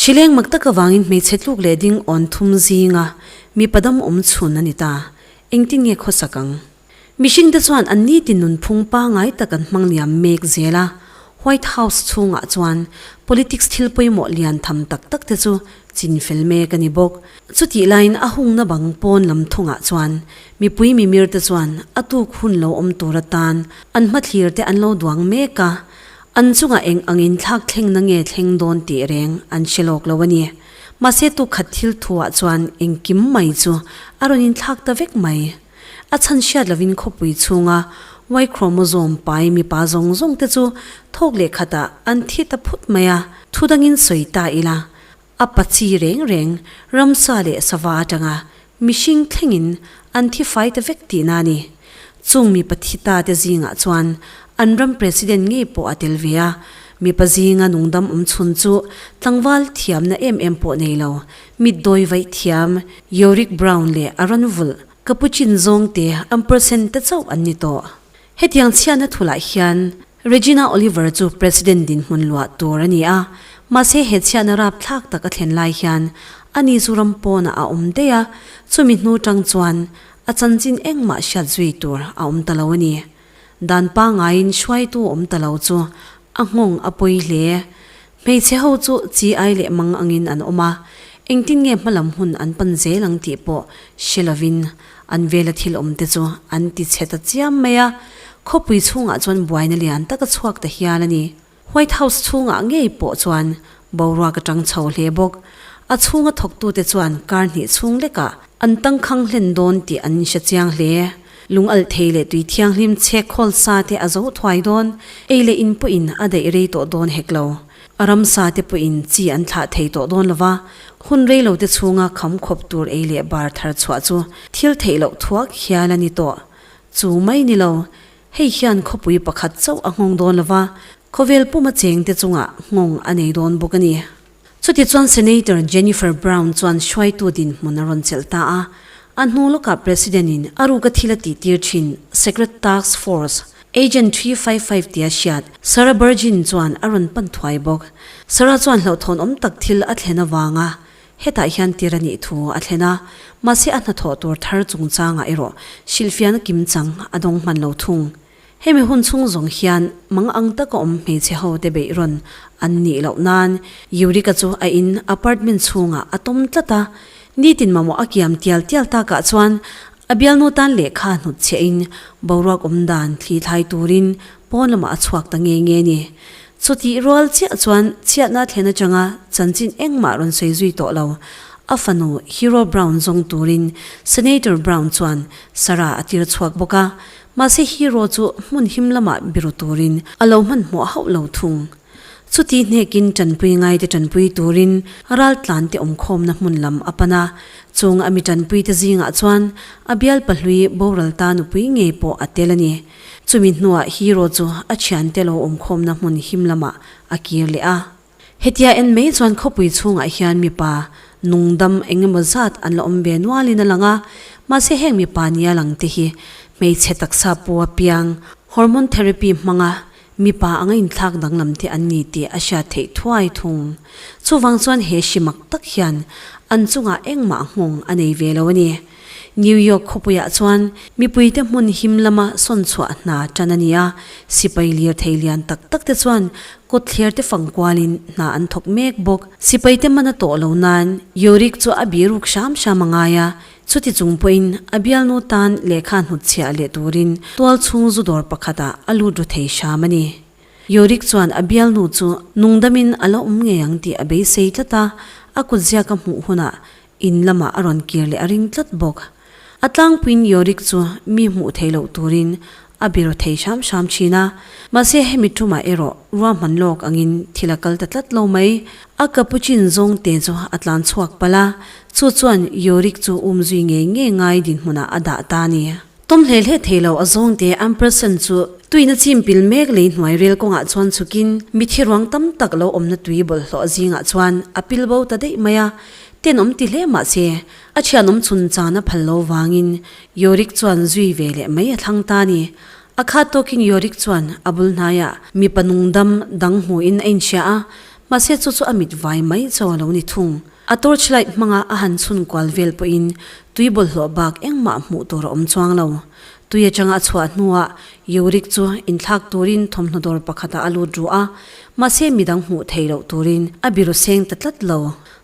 Hrileng mak tak avangin hmeichhe tluk leh ding awn thum zinga mipa dam awm chhun a ni ta. Engtin nge khawsak ang? Mihringte chuan an nitin nunphung pangai tak an hmang liam mek zel a, White House chhungah chuan politics thil pawimawh lian tham tak tak te chu chinfel mek a ni bawk. Chutih laiin a hungna bang pawn lam thungah chuan mipui mimir te chuan a tuk hun lo awm tur atan an hmathlir te an lo duang mek a, an chungah eng angin thlak thlengna nge thleng dawn tih reng an hre lawk lo a ni. Mahse tuk khat thil thuah chuan engkim mai chu a rawn inthlak ta vek mai. A chhan hriat lovin khawpui chhunga Y chromosome pai mipa zawng zawng te chu thawk leh khatah an thi ta phut mai a, thu dangin sawi ta ila, a pa chi reng reng ramsa leh sava atanga mihring thlengin an thi fai ta vek tihna a ni. Chung mipa thi ta te zingah chuan an ram president ngei pawh a tel ve a, mipa zinga nungdam awm chhun chu tlangval thiamna em em pawh nei lo, mitdawi vaih thiam Yorick Brown leh a rawn vulh Ka pu chin zawng te an percent te chauh an ni tawh. Hetiang chhiatna thulah hian Regina Oliver chu President dinhmun luah tur a ni a, mahse he chhiatna rapthlak tak a thlen lai hian ani chu ram pawnah a awm daih a, chumi hnu tang chuan a chanchin engmah hriat zui tur a awm ta lo a ni. Dan pangaiin hruaitu awm ta lo chu a nghawng a pawi hle. Hmeichhe ho chu chi ai leh mang angin an awm a, engtin nge hmalam hun an pan zel ang tih pawh hre lovin an vela thil awm te chu an ti chhe ta chiam mai a, khawpui chhungah chuan buaina lian tak a chhuak ta hial a ni. White House chhungah ngei pawh chuan boruak a tang chho hle bawk. A chhunga thawktute chuan kar hnih chhung lekah an tangkhang hlen dawn tih an hre chiang hle. Lung alh thei leh tui thianghlim chhek khawl sa te a zo thuai dawn, ei leh in pawhin a daih rei tawh dawn hek lo. A ramsa te pawhin chi an thlah thei tawh dawn lo va, hun rei lo te chhunga kham khawp tur ei leh bar thar chhuah chu thil theih loh thuak hial a ni tawh. Chu mai ni lo, hei hian khawpui pakhat chauh a nghawng dawn lo va, khawvel puma cheng te chungah nghawng a nei dawn bawk a ni. Chutichuan Senator Jennifer Brown chuan hruaitu dinhmun a rawn chelh ta a, a hnu lawkah President in a ruka thil a tihtir thin Secret Task Force Agent 355 tia hriat Sarah Bergin chuan a rawn pan thuai bawk. Sarah chuan hlauhthawn awm tak thil a thlen avanga hetah hian tir a nih thu a thlen a, mahse a hnathawh tur thar chungchangah erawh hrilhfiahna kimchang a dawng hman lo thung. Hemi hun chhung zawng hian mang ang taka awm hmeichhe ho te beih rawn an nih loh nan Eureka chu a in apartment chhungah a tawm tlat a, nitin mamawh a kiam tial tial takah chuan a bialnu tan lehkha hnut chhiah in boruak awm dan thli thlai turin pawn lamah a chhuak ta nge nge ni. Chutih rual chiah chuan chhiatna thlen atanga chanchin engmah rawn sawi zui tawh lo. A fanu Hero Brown zawng turin Senator Brown chuan Sarah a tir chhuak bawk a, Mahse hero chu hmun him lamah biru turin a lo hmanhmawh hauh lo thung. Chuti hnekin tanpui ngaite tanpui turin ral tlante awmkhawmna hmun lam a pan a, chung a mi tanpuite zingah chuan a bial pahlui boral ta nupui ngei pawh a tel a ni. Chumi hnuah hero chu a thiante lo awmkhawmna hmun him lamah a kir leh a. Hetia en mai chuan khawpui chhungah hian mipa nungdam eng emaw zat an la awm ve nualin a lang a, mahse heng mipa nia lang te hi hmeichhe taksa pu apiang hormone therapy hmanga mipa anga inthlak danglam te an ni tih a hriat theih thuai thung. Chuvang chuan he hri mak tak hian an chungah engmah nghawng a nei ve lo a ni. New York khawpuiah chuan mipuite hmun him lama sawn chhuah hna tan a ni a, sipai lirthei lian tak tak te chuan kawtthler te fang kualin hna an thawk mek bawk. Sipaite man a tawh lo nain Yorick chu a biruk hram hram a ngai a, chuti chung pawhin a bialnu tan lehkha hnutchhiah leh turin tual chhung zu dawr pakhatah a lut ru thei hram a ni. Yorick chuan a bialnu chu nungdamin a la awm ngei ang tih a beisei tlat a, a kutziak a hmuh hunah In lamah a rawn kir leh a ring tlat bawk. A tlangpuiin Yorick chu mi hmuh theih loh turin a biru thei hram hram thin a, mahse hemi tumah erawh ruahman lawk angin thil a kal ta tlat lo mai. A capuchin zawng te chu a tlan chhuak palh a, chu chuan Yorick chu um zui ngei ngei ngai dinhmunah a dah ta a ni. Tawm hle hle thei lo a zawng te ampersand chu tuina chim pil mek lei hnuai rel kawngah chuan chhukin mithi ruang tam tak lo awmna tui bawlhhlawh zingah chuan a pil bo ta daih mai a, Tenawm ti hle mah se, a thianawm chhun chan a phal lo vangin Yorick chuan zui ve leh mai a thlang ta a ni. A khat tawkin Yorick chuan a bul hnaiah mipa nungdam dang hmuhin a inhria a, Mahse chu chu a mit vai mai chauh a lo ni thung. A torch light hmanga a han chhun kual vel pawhin tui bawlhhlawh bak engmah hmuh tur a awm chuang lo. Tui atanga a chhuah hnuah Yorick chu inthlak turin thawmhnaw dawr pakhatah a lut ruh a, mahse midang hmuh theih loh turin a biru seng ta tlat lo.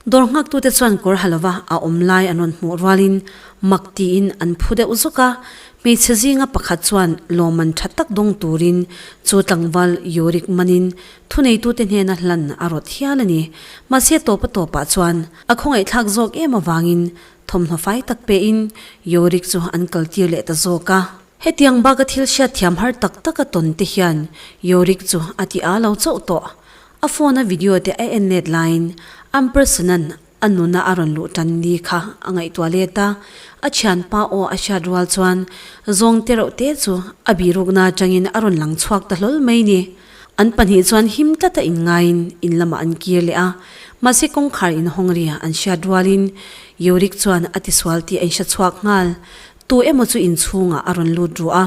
Dawr nghaktute chuan kawr ha lova a awm lai an rawn hmuh rualin mak tiin an phu deuh zuk a, hmeichhe zinga pakhat chuan lawmman tha tak dawng turin chu tlangval Yorick manin Thuneitute hnena hlan a rawt hial a ni. Mahse tawpa tawpah chuan a khawngaihthlak zawk em avangin thawmhnaw fai tak pein Yorick chu an kaltir leh ta zawk a. Hetiang baka thil hriatthiam har tak taka tawn te hian Yorick chu a ti a lo chauh tawh. A phone a video te a en let laiin Ampersand-a'n A nuna a rawn luh tan ni kha a ngaihtuah let a, a thianpa aw a hriat rual chuan zawng te reuh te chu a bihrukna atangin a rawn lang chhuak ta hlawl mai ni. An pahnih chuan him tlata inngaiin in lamah an kir leh a, mahse kawngkhar inhawng ri an hriat rualin Yorick chuan a tisual tih a inhre chhuak nghal. Tu emaw chu inchhungah a rawn lut ruh a,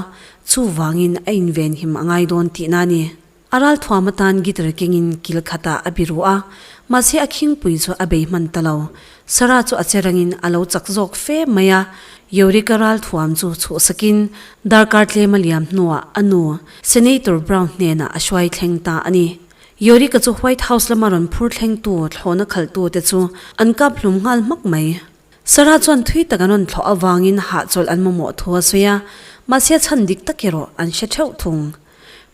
chuvangin a invenhim a ngai dawn tihna a ni. A ralthuam atan guitar kengin kil khatah a biru a, mahse a khingpui chu a bei hman ta lo. Sarah chu a che rangin a lo chak zawk fe mai a, Eureka ralthuam chu chhuhsakin darkar tlem a liam hnuah a nu, Senator Brown hnenah a hruai thleng ta a ni. Eureka chu White House lama rawn phur thlengtu thlawhna khalhtute chu an kap hlum nghal hmak mai. Sarah chuan thui tak an rawn thlawh avangin hahchawlh an mamawh thu a sawi a, mahse a chhan dik tak erawh an hre theuh thung.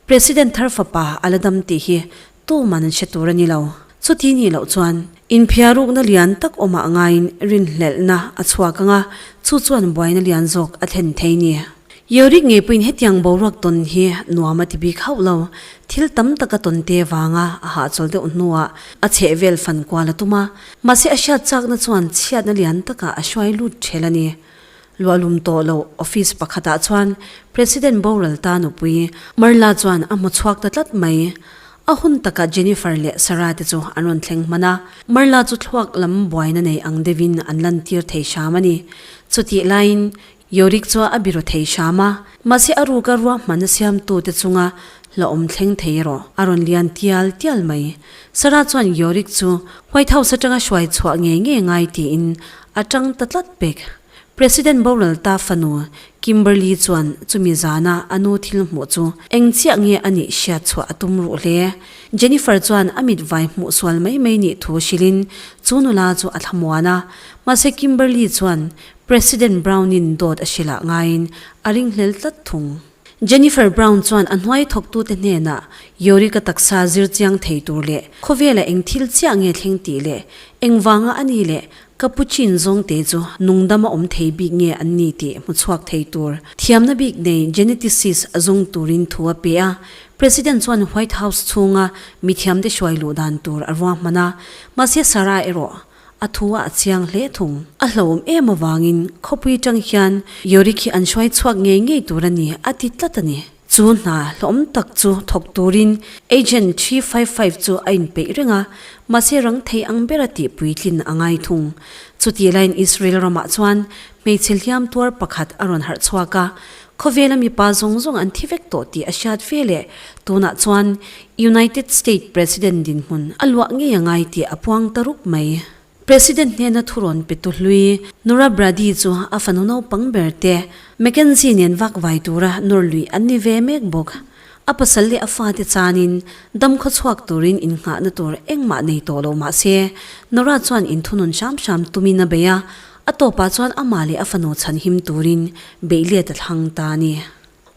President thar fapa a la dam tih hi tuman an hre tur a ni lo. Chuti nih loh chuan inphiarukna lian tak awmah ngaiin rinhlelhna a chhuak ang a, chu chuan buaina lian zawk a thlen thei ni. Yorick ngei pawhin hetiang boruak tawn hi nuam a ti bik hauh lo. Thil tam tak a tawn te vanga a hahchawl deuh hnuah a chhehvel fan kual a tum a, mahse a hriat chakna chuan chhiatna lian takah a hruai lut ṭhel a ni. Luahlum tawh loh office pakhatah chuan President boral ta nupui Marla chuan a hmu chhuak ta tlat mai. A hun takah Jennifer leh Sarah te chu an rawn thleng hman a, Marla chu thluak lam buaina nei ang deuhin an lantir thei hram a ni. Chutih laiin Yorick chu a biru thei hram a, mahse a ruka ruahmanna siamtute chunga hlauhawm thleng thei erawh a rawn lian tial tial mai. Sarah chuan Yorick chu White House atanga hruai chhuah ngei ngei ngai tiin a tang ta tlat pek. President boral ta fanu Kimberly chuan chumi zana a nu thil hmuh chu eng chiah nge a nih hriat chhuah a tum ruh hle. Jennifer chuan a mit vai hmuh sual mai mai nih thu hrilhin chu nula chu a thlamuan a. Mahse Kimberly chuan President Brown-in dawt a hrilh ah ngaiin a ringhlel tlat thung. Jennifer Brown chuan a hnuai thawktute hnenah Yorick-a taksa zir chiang thei tur leh khawvela eng thil chiah nge thleng tih leh engvanga a ni leh ka pu chin zawngte chu nungdama awm thei bik nge an ni tih hmu chhuak thei tur thiamna bik nei geneticist a zawng turin thu a pe a. President chuan White House chhunga mithiamte hruai luh dan tur a ruahman a, mahse Sarah erawh A thu ah a chiang hle thung. A hlauhawm em avangin khawpui tang hian Yorick hi an hruai chhuak ngei ngei tur a ni, a ti tlat a ni. Chu hna hlauhawm tak chu thawk turin Agent 355 chu a inpeih reng a, mahse rang thei ang bera tih puitlin a ngai thung. Chutih laiin Israel ramah chuan hmeichhe hliam tuar pakhat a rawn harh chhuak a, Khawvela mipa zawng zawng an thi vek tawh tih a hriat ve leh tunah chuan United State President dinhmun a luah ngei a ngai tih a puang ta rup mai. President hnena thurawn petu hlui Nora Brady chu a fanu naupang ber te Mackenzie nen vak vai tura nawr luih an ni ve mek bawk. A pasal leh a fate chanin dam khawchhuak turin innghahna tur engmah nei tawh lo mah se Nora chuan inthunun hram hram tumin a bei a, A tawpah chuan amah leh a fanu chhanhim turin beih let a thlang ta a ni.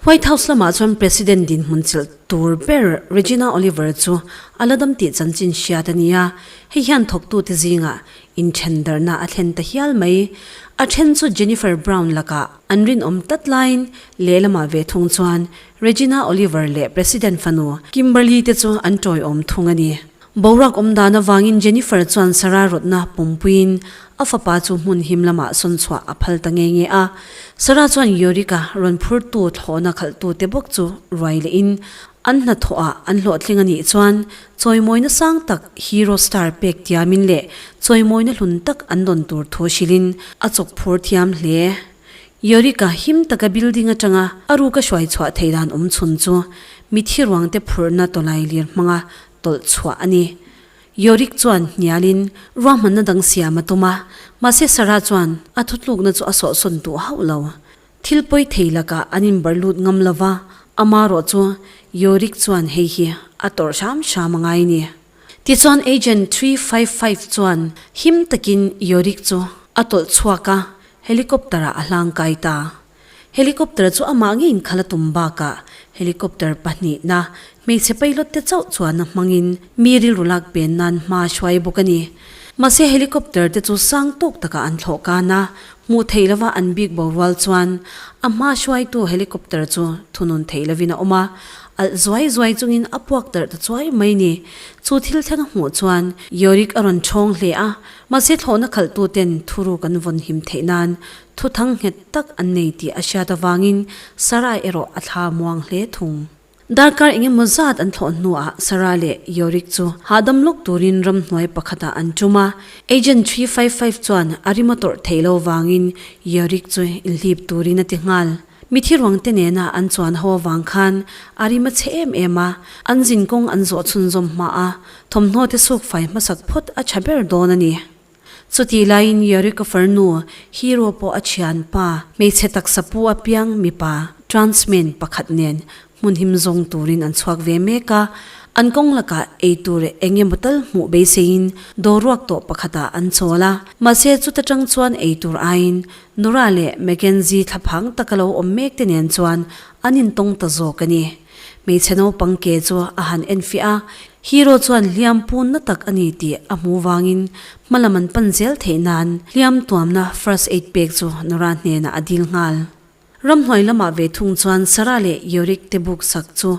White House lamah chuan President dinhmun chilh tur ber Regina Oliver chu a la dam tih chanchin hriat a ni a, hei hian thawktute zingah inthen darhna a thlen ta hial mai. A then chu Jennifer Brown lakah an rinawm tlat laiin lehlamah ve thung chuan Regina Oliver leh President fanu Kimberly te chu an tawiawm thung a ni. Boruak awm dan avangin Jennifer chuan Sarah rawtna pumpuiin a fapa chu hmun him lamah sawn chhuah a phal ta nge nge a. Sarah chuan Yorick-a rawn phurtu thlawhna khalhtute bawk chu ruai lehin an hnathawhah an hlawhtling a nih chuan chawimawina sang tak Hero Star pek tiamin leh chawimawina hlun tak an dawn tur thu hrilhin a chawk phur thiam hle. Yorick-a him taka building atanga a ruka hruai chhuah theih dan awm chhun chu mithi ruangte phurhna tawlai lir hmanga tawlh chhuah a ni. Yorick chuan hnialin ruahmanna dang siam a tum a, mahse Sarah chuan a thutlukna chu a sawhsawn duh hauh lo. Thil pawi thei lakah an inbarh lut ngam lo va, amarawh chu Yorick chuan hei hi a tawrh hram hram a ngai ni. Tichuan Agent 355 chuan him takin Yorick chu a tawlh chhuak a, helicopter-ah a hlangkai ta. Helicopter chu amah ngeiin khalh a tum bakah helicopter pahnihna hmeichhe pilot te chauh chuan a hmangin mi rilru lak pen nan hma a hruai bawk a ni. Mahse helicopter te chu sang tawk takah an thlawh kan a, hmuh theih lova an bik bo rual chuan a hma hruaitu helicopter chu thunun theih lovin a awm a, alh zuai zuai chungin a puak darh ta chuai mai ni. Chu thil thleng a hmuh chuan Yorick a rawn ṭhawng hle a, mahse thlawhna khalhtuten thuruk an vawn him theih nan Thuthang nghet tak an nei tih a hriat avangin Sarah erawh a thla muang hle thung. Darkar eng emaw zat an thlawh hnuah Sarah leh Yorick chu hahdam lawk turin ramhnuai pakhatah an tum a. Agent 355 chuan a rim a tawrh theih lo vangin Yorick chu inhlip turin a ti nghal. Mithi ruangte nena an chuan ho avang khan a rim a chhe em em a, an zinkawng an zawh chhunzawm hma a, thawmhnaw te suk fai hmasak phawt a tha ber dawn a ni. Chutih laiin Yeriko farnu Hero pawh a thianpa, hmeichhe taksa pu apiang mipa, transmen, pakhat nen hmun him zawng turin an chhuak ve mek a. An kawng lakah ei tur eng emaw tal hmuh beiseiin dawrruak tawh pakhatah an chawl a. Mahse chuta tang chuan ei tur aiin Nora leh Mackenzie thlaphang taka lo awm mek te nen chuan an intawng ta zawk a ni. Hmeichhe naupang ke chu a han enfiah a, Hero chuan hliam pun na tak a ni tih a hmu vangin hmalam an pan zel theih nan hliam tuamna first aid pek chu Nora hnenah a dil nghal. Ramhnuai lamah ve thung chuan Sarah leh Yorick te buk sak chu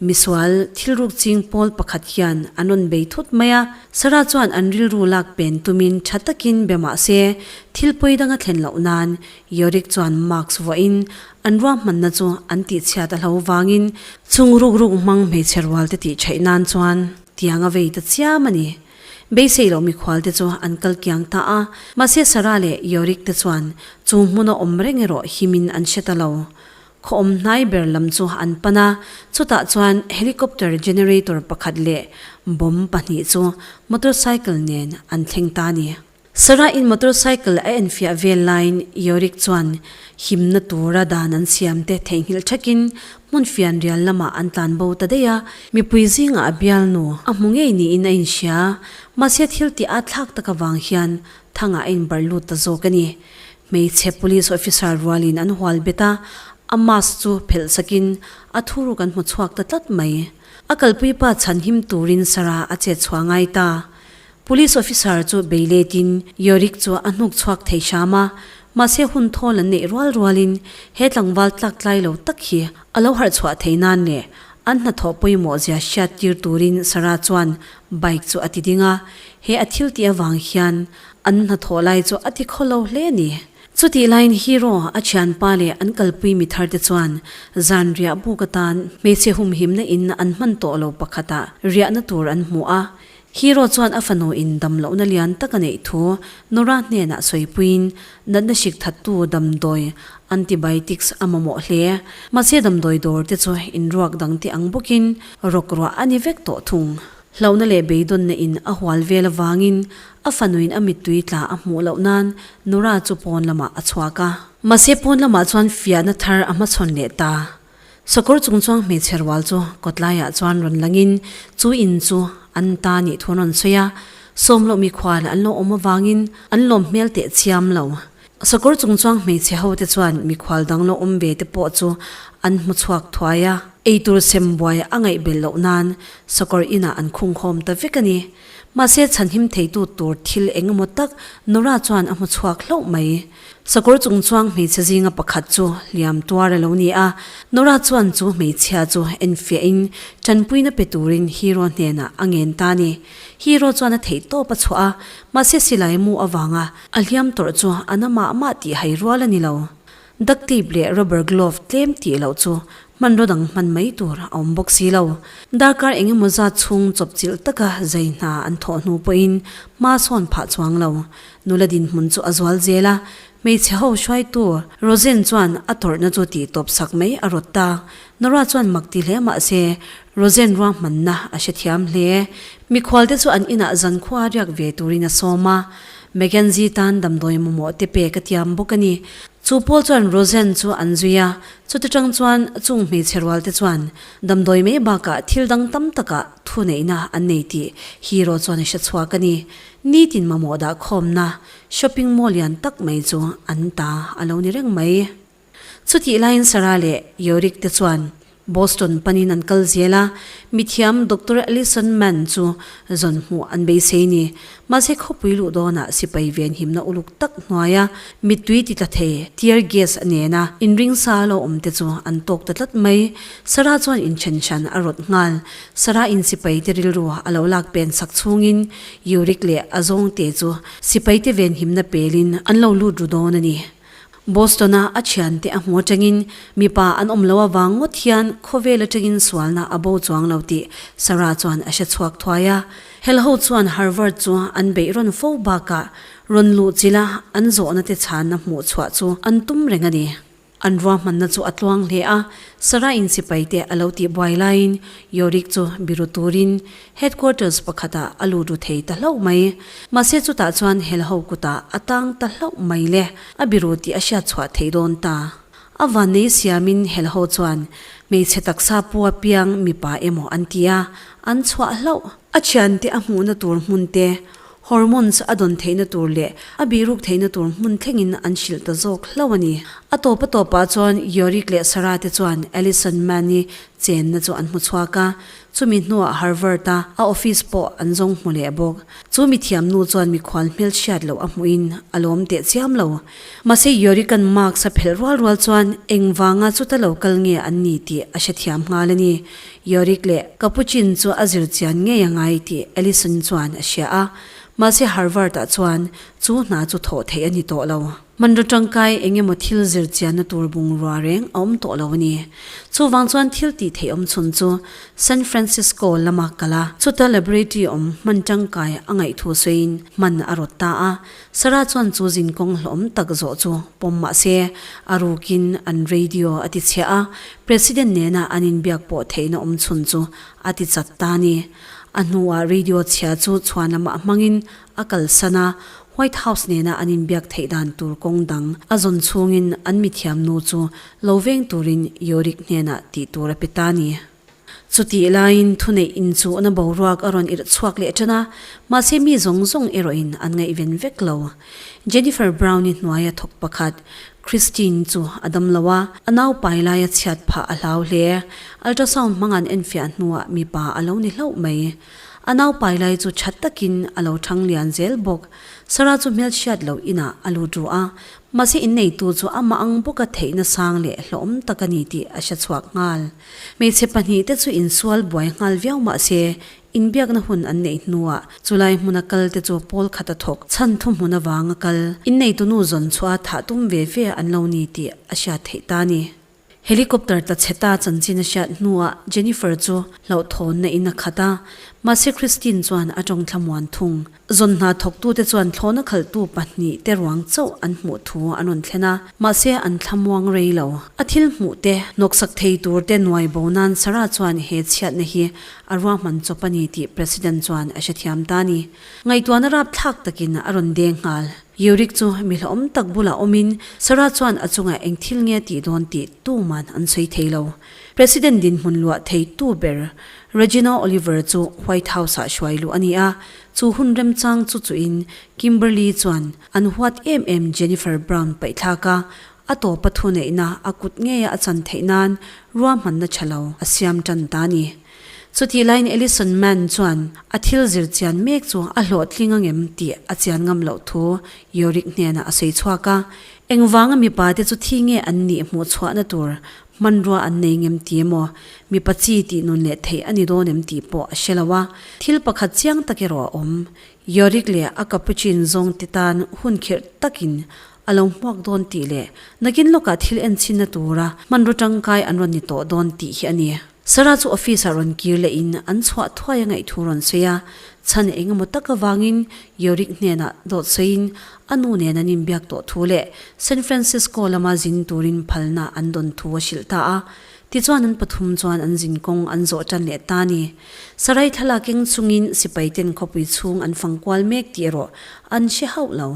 misual thilruk ching pawl pakhat hian an rawn bei thut mai a, Sarah chuan an rilru lak pen tumin tha takin be mah se thil pawi dang a thlen loh nan Yorick chuan mask vuahin An ruahmanna chu an tihchhiat a hlo vangin chung ruk ruk hmang hmeichhe rual te tih theih nan chuan tiang a vei ta chiam a ni. Beisei loh mikhual te chu an kal kiang ta a, mahse Sarah leh Yorick te chuan chu hmuna awm reng erawh himin an hre ta lo. Khaw awm hnai ber lam chu an pan a, chutah chuan helicopter generator pakhat leh bomb pahnih chu motorcycle nen an thleng ta a ni. Sarah-in motorcycle a enfiah vel laiin Yorick chuan himna tura dan an siam te theihnghilh thakin hmun fianrial lamah an tlan bo ta daih a, mipui zingah a bialnu a hmu ngei niin a inhria. Mahse thil tih a thlak tak avang hian thangah a inbarh lut ta zawk a ni. Hmeichhe police officer rualin an hual bet a, a mask chu phelh sakin a thuruk an hmu chhuak ta tlat mai. A kalpui pa chhanhim turin Sarah a chet chhuah ngai ta. Police officer chu bei letin Yorick chu a hnuk chhuak thei hram a, mahse hun thawl an neih rual rualin he tlangval tlak tlai lo tak hi a lo harh chhuah thei nan leh an hnathawh pawimawh zia hriat tir turin Sarah chuan bike chu a ti ding a, he a thil tih avang hian an hnathawh lai chu a ti khaw lo hle a ni. Chutih laiin Hero, a thianpa leh an kalpui mi thar te chuan zan riah buk atan hmeichhe humhimna in an hman tawh lo pakhatah riahna tur an hmu a, Hero chuan a fanu in dam lohna lian tak a neih thu Nora hnenah sawipuiin natna hrik thattu damdawi antibiotics a mamawh hle. Mahse damdawi dawr te chu inruak dang te ang bawkin rawk ruah a ni vek tawh thung. Hlauhna leh beidawnna in a hual vel avangin a fanuin a mittui tla a hmuh loh nan Nora chu pawn lamah a chhuak a. Mahse pawn lamah chuan fiahna thar a hmachhawn leh ta. Sakawr chungchuang hmeichhe rual chu kawtlaiah chuan rawn langin chu in chu an ta nih thu an rawn sawi a, sawmloh mikhual an lo awm avangin an lawm hmel teh chiam lo. Sakawr chungchuang hmeichhe ho te chuan mikhual dang lo awm ve te pawh chu an hmu chhuak thuai a, eitur sem buai a ngaihbel loh nan sakawr inah an khungkhawm ta vek a ni. Mahse chhanhim theitu tur thil eng emaw tak Nora chuan a hmu chhuak hlauh mai. Sakawr chungchuang hmeichhe zinga pakhat chu hliam tuar a lo ni a, Nora chuan chu hmeichhia chu enfiahin tanpuina pe turin Hero hnenah a ngen ta a ni. Hero chuan a theih tawp a chhuah a, mahse silai mu avanga a hliam tawrh chu a na mah mah tih hai rual a ni lo. Duct tape leh rubber glove tlem tih loh chu hmanraw dang hman mai tur a awm bawk si lo. Darkar eng emaw zat chhung chawpchilh taka zai hna an thawh hnu pawhin hma sawn phah chuang lo. Nula dinhmun chu a zual zel a. Hmeichhe ho hruaitu Rosen chuan a tawrhna chu tih tawp sak mai a rawt ta. Nora chuan mak ti hle mah se Rosen ruahmanna a hrethiam hle. Mikhualte chu an inah zankhua riak ve turin a sawm a. Mackenzie tan damdawi mamawh te pek a tiam bawk a ni. Chu pawl chuan Rosen chu an zui a, chuti tang chuan chung hmeichhe rualte chuan damdawi mai bakah thil dang tam takah thuneihna an nei tih Hero chuan a hre chhuak a ni. Nitin mamawh dah khawmna shopping mall lian tak mai chu an ta a lo ni reng mai. Chutih laiin Sarah leh Yorick te chuan Boston panin an kal zel a, mithiam Doctor Allison Mann chu zawn hmuh an beisei ni. Mahse khawpui luh dawnah sipai venhimna uluk tak hnuaia mittui ti tla thei tear gas nena inringsa lo awm te chu an tawk ta tlat mai. Sarah chuan inthen hran a rawt nghal. Sarah in sipai te rilru a lo lak pen sak chhungin Yorick leh a zawngte chu sipai te venhimna pelin an lo lut ru dawn a ni. Boston-a a thiante a hmu atangin mipa an awm lo avang ngawt hian khawvel atangin sualna a bo chuang lo tih Sarah chuan a hre chhuak thuai a. Helho chuan Harvard chu an beih rawn fo bakah rawn luh chilh a, an zawhna te chhanna hmuh chhuah chu an tum reng a ni. An ruahmanna chu a tluang hle a, Sarah in sipai te a lo tih buai laiin Yorick chu biru turin Headquarters pakhatah a lut ru thei ta hlauh mai. Mahse chutah chuan helho kutah a tang ta hlauh mai le, a biru tih a hriat chhuah thei dawn ta. A vannei siamin helho chuan hmeichhe taksa pu apiang mipa emaw an ti a, an chhuah hlauh. A thiante a hmuhna tur hmun te, hormones a dawn theihna tur leh a bihruk theihna tur hmun thlengin an hrilh ta zawk hlauh a ni. A tawp a tawpah chuan Yorick leh Sarah te chuan Allison Mann-i chenna chu an hmu chhuak a, Chumi hnuah Harvard-a a office pawh an zawng hmu leh bawk. Chu mithiam nu chuan mikhual hmelchhiat loh a hmuhin a lawm teh chiam lo. Mahse Yorick-a'n marks a phelh rual rual chuan engvanga chuta lo kal nge an ni tih a hrethiam nghal a ni. Yorick leh Capuchin chu a zir chian ngei a ngai tih Allison chuan a hria a. Mahse Harvard-ah chuan chu hna chu thawh theih a ni tawh lo. Hmanraw tangkai eng emaw thil zir chianna tur bungrua reng a awm tawh lo a ni. Chuvang chuan thil tih theih awm chhun chu San Francisco lama kal a, chuta laboratory awm hman tangkai a ngaih thu sawiin hman a rawt ta a. Sarah chuan chu zinkawng hlawhawm tak zawh chu pawm mah se, a rukin an radio a ti chhiah a, President nena an inbiak pawh theihna awm chhun chu a ti chat ta a ni. A hnuah radio chhia chu chhuan lamah hmangin a kalsan a, White House nena an inbiak theih dan tur kawng dang a zawn chhungin an mithiam nu chu lo veng turin Yorick hnenah tih tur a pe ta a ni. Chutih laiin thuneih inchuhna boruak a rawn irh chhuak leh tan a, mahse mi zawng zawng erawhin an ngaihven vek lo. Jennifer Brown-i hnuaia thawk pakhat, Christine chu a dam lo a, a naupai laia chhiat phah a hlau hle. Ultrasound hmang an enfiah hnuah mipa a lo ni hlauh mai. A naupai lai chu tha takin a lo thang lian zel bawk. Sarah chu hmelchhiat loh inah a lut ru a, mahse inneitu chu amah ang bawka theihna sang leh hlawhawm tak a ni tih a hre chhuak nghal. Hmeichhe pahnihte chu insual buai nghal viau mahse inbiakna hun an neih hnuah chulai hmuna kal te chu pawl khat a thawk chhan thuhmun avanga kal inneitunu zawn chhuah a thah tum ve ve an lo ni tih a hriat theih ta a ni. Helicopter tla chhe ta chanchin a hriat hnuah Jennifer chu hlauhthawnna in a khat a, mahse Christine chuan a tawng thlamuan thung. Zawn hna thawktute chuan thlawhna khalhtu pahnihte ruang chauh an hmuh thu an rawn thlen a, mahse an thlamuang rei lo. A thil hmuh te, hnawksak thei tur te nuai bo nan Sarah chuan he chhiatna hi a ruahman chawp a ni tih President chuan a hrethiam ta a ni. Ngaihtuahna rapthlak takin a rawn deng nghal. Yurik chu mi hlawhawm tak bulah awmin Sarah chuan a chungah eng thil nge tih dawn tih tuman an sawi thei lo. President dinhmun luah thei tu ber Regina Oliver chu White House-ah hruai luh a ni a, chu hun remchang chu chuhin Kimberly chuan an huat em em Jennifer Brown paihthlak a, a tawpa thuneihna a kut ngeia a chan theih nan ruahmanna tha lo a siam tan ta a ni. Chutih laiin Ellison Mann chuan a thil zir chian mek chu a hlawhtling angem tih a chian ngam loh thu Yorick hnenah a sawi chhuak a. Engvanga mipa te chu thi nge an nih hmuh chhuahna tur hmanrua an nei ngem ti emaw, mipa chi tih nun leh theih a ni dawn em tih pawh a hre lo a. Thil pakhat chiang tak erawh a awm. Yorick leh a capuchin zawng te tan hun khirh takin A lo hmuak dawn tih leh nakin lawkah thil enchhinna tura hmanraw tangkai an rawn ni tawh dawn tih hi a ni. Sarah chu office ah rawn kir leh in an chhuah thuai a ngaihthu rawn sawi a. Chhan eng emaw tak avangin Yorick hnenah dawt sawiin a nu nen an inbiak tawh thu leh San Francisco lama zin turin phalna an dawn thu a hrilh ta a. Tichuan an pathum chuan an zin kawng an zawh tan leh ta a ni. Sarai thlalak eng chungin sipai ten khawpui chhung an fang kual mek tih erawh an hre hauh lo.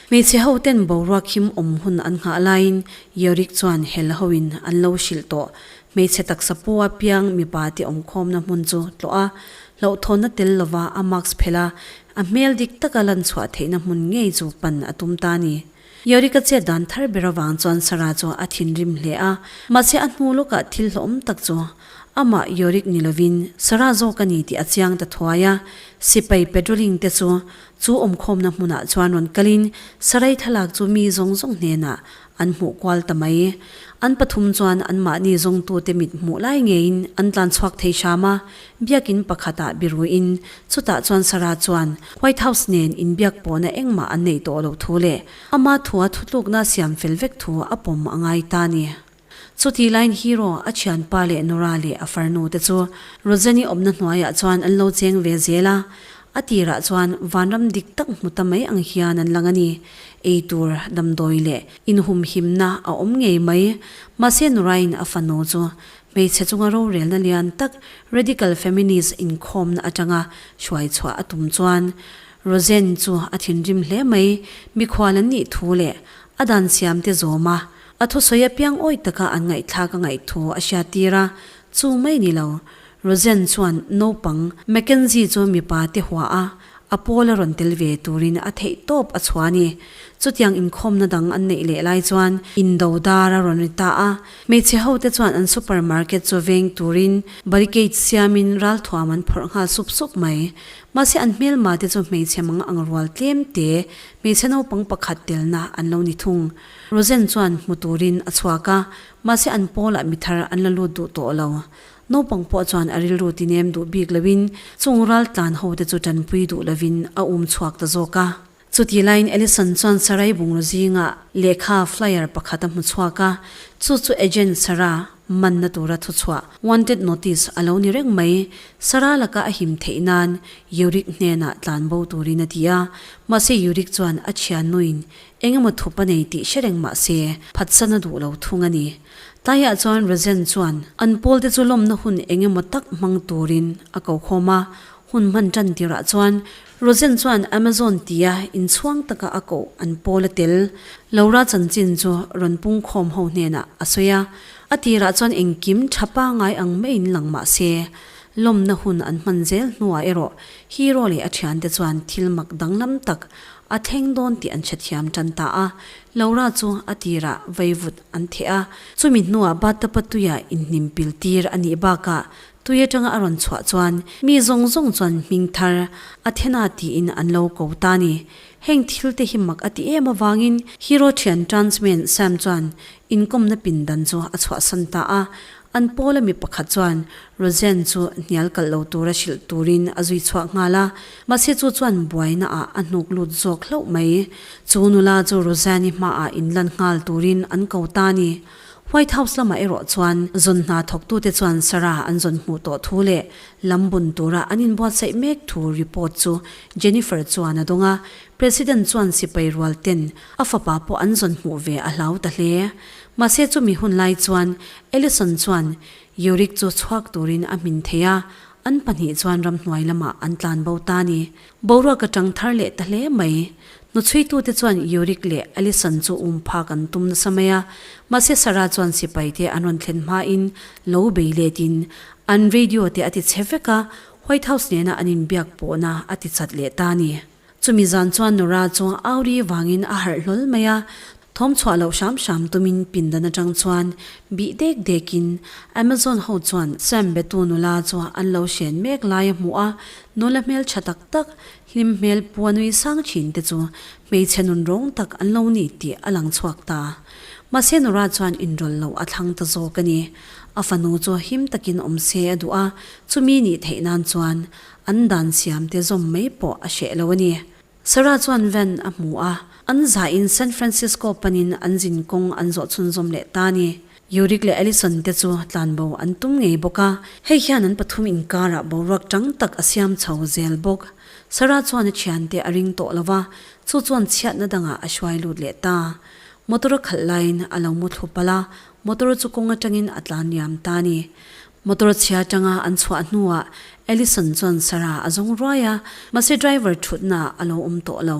Hmeichhe ho ten boruak him awm hun an nghah laiin Yorick chuan hel hoin an lo hrilh tawh. Hmeichhe taksa pu a piang mipa te awmkhawmna hmun chu tlawh a, hlauhthawnna tel lova a mask phelh a, a hmel dik taka lan chhuah theihna hmun ngei chu pan a tum ta a ni. Yorick-a chet dan thar ber avang chuan Sarah chu a thinrim hle a, mahse a hnu lawkah thil hlawhawm tak chu amah Yorick ni lovin Sarah zawk a ni tih a chiang ta thuai a, sipai patrolling te chu chu awmkhawmna hmunah chuan rawn kalin Sarai thlalak chu mi zawng zawng hnenah An hmuh kual ta mai. An pathum chuan anmahni zawngtute mit hmuh lai ngeiin an tlan chhuak thei hram a, biakin pakhatah biruin chutah chuan Sarah chuan White House nen inbiak pawhna engmah an neih tawh loh thu leh ama thua thutlukna siam fel vek thu a pawm a ngai ta a ni. Chutih laiin Hero, a thianpa leh Nora leh a farnu te chu Rosanne-i awmna hnuaiah chuan an lo cheng ve zel a, A tirah chuan vanram dik tak hmu ta mai ang hian an lang a ni. Ei tur, damdawi leh inhumhimna a awm ngei mai. Mahse Nurain a fanu chu hmeichhe chunga rorelna lian tak radical feminist inkhawmna atanga hruai chhuah a tum chuan Roseanne chu a thinrim hle mai. Mikhual an nih thu leh a dan siamte zawm a, a thusawi apiang awi taka an ngaihthlak a ngaih thu a hriattir a, chu mai ni lo. Roseanne chuan naupang Mackenzie chu mipa te hua a, a pawl a rawn tel ve turin a theih tawp a chhuah a ni. Chutiang inkhawmna dang an neih leh lai chuan indo dar a rawn ri ta a, hmeichhe ho te chuan an supermarket chu veng turin barricade siamin ralthuam an phawrh nghal sup sup mai. Mahse an hmelma te chu hmeichhe mang ang rual tlem te, hmeichhe naupang pakhat telna an lo ni thung. Roseanne chuan hmu turin a chhuak a, mahse an pawlah mithar an la lut duh tawh lo. Naupang pawh chuan a rilru tinem duh bik loin chung ral tlan ho te chu tanpui duh lovin a um chhuak ta zawk a. Chutih laiin Allison chuan Sarai bungraw zingah lehkha flyer pakhat a hmu chhuak a, chu chu agent Sarah manna tura thuchhuah, wanted notice, a lo ni reng mai. Sarah laka a him theih nan Yurik hnenah tlan bo turin a ti a, mahse Yurik chuan a thiannuin engemaw thup a nei tih hre reng mahse phatsan a duh lo thung a ni. Tlaiah chuan Rajen chuan an pawlte chu lawmna hun eng emaw tak hmang turin a ko khawm a, hun hman tan tirah chuan Rajen chuan Amazon tia inchhuang taka a koh an pawl a tel. Laura chanchin chu rawn pung khawm ho hnenah a sawi a, a tirah chuan engkim tha pangai ang maiin lang mah se, lawmna hun an hman zel hnuah erawh Hero leh a thiante chuan thil mak danglam tak a thleng dawn tih an hrethiam tan ta a, Laura chu a tirah vaivut an theh a, chumi hnuah bathtub-a tuia inhnim pil tir a nih bakah tui atanga a rawn chhuah chuan mi zawng zawng chuan hming thar Athena tiin an lo ko ta a ni. Heng thil te hi mak a ti em avangin hero thian Transman Sam chuan inkawmna pindan chu a chhuahsan ta a, An pawla mi pakhat chuan Roseanne chu hnial kalh lo tura hrilh turin a zui chhuak nghal a, mahse chu chuan buaina ah a hnuk lut zawk hlauh mai. Chu nula chu Roseanne-i hmaah inlan nghal turin an ko ta a ni. White House lamah erawh chuan zawn hna thawktute chuan Sarah an zawn hmuh tawh thu leh lam bun tura an inbuatsaih mek thu report chu Jennifer chuan a dawng a, President chuan sipai rual ten a fapa pawh an zawn hmuh ve a hlau ta hle. Mahse chumi hun lai chuan Ellison chuan Yorick chu chhuak turin a hmin thei a, an pahnih chuan ramhnuai lamah an tlan bo ta a ni. Boruak a tang thar leh ta hle mai. Hnuchhuitute chuan Yorick leh Ellison chu um phak an tum nasa mai a, mahse Sarah chuan sipaite an rawn thlen hmain lo bei letin an radio te a ti chhe vek a, White House nena an inbiak pawhna a ti chat leh ta a ni. Chumi zan chuan Nora chu Auri vangin a harh hlawl mai a, thawm chhuah loh hram hram tumin pindan atang chuan bih dek dekin Amazon ho chuan Sam betu nula chu an lo hren mek lai a hmuh a, nula hmel tha tak tak, hlim hmel pua nui sang thin te chu hmeichhe nun rawng tak an lo ni tih a lang chhuak ta. Mahse Nora chuan inrawlh loh a thlang ta zawk a ni. A fanu chu him takin awm se a duh a, chumi nih theih nan chuan An dan siam te zawm mai pawh a hreh lo a ni. Sarah chuan van a hmu a, an zahin San Francisco panin an zin kawng an zawh chhunzawm leh ta a ni. Yurik leh Allison te chu tlanbo an tum ngei bawk a, hei hian an pathum inkarah boruak tang tak a siam chho zel bawk. Sarah chuan a thiante a ring tawh lo va, chu chuan chhiatna dangah a hruai lut leh ta. Motor a khalh laiin a lo mu thlu palh a, motor chu kawng atangin a tlan liam ta a ni. Motor chhia atanga an chhuah hnuah Allison chuan Sarah a zawng ruai a, mahse driver thutna a lo awm tawh lo.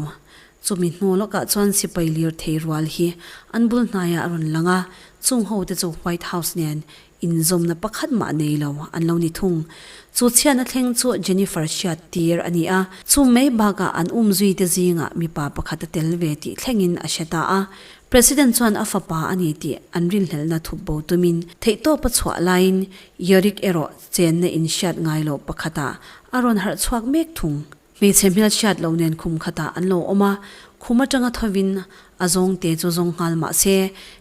Chumi hnu lawkah chuan sipai lirthei rual hi an bul hnaiah a rawn lang a, chung hote chu White House nen inzawmna pakhat mah nei lo an lo ni thung. Chu chhiatna thleng chu Jennifer hriat tir a ni a, chu mai bakah an umzui te zingah mipa pakhat a tel ve tih thlengin a hre ta a. President chuan a fapa a ni tih an rinhlelhna thup bo tumin theihtawp a chhuah laiin Yorick erawh chenna in hriat ngai loh pakhatah a rawn harh chhuak mek thung. Hmeichhe hmel hriat lo nen khum khatah an lo awm a, khum atanga thovin a zawngte chu zawng nghal mah se,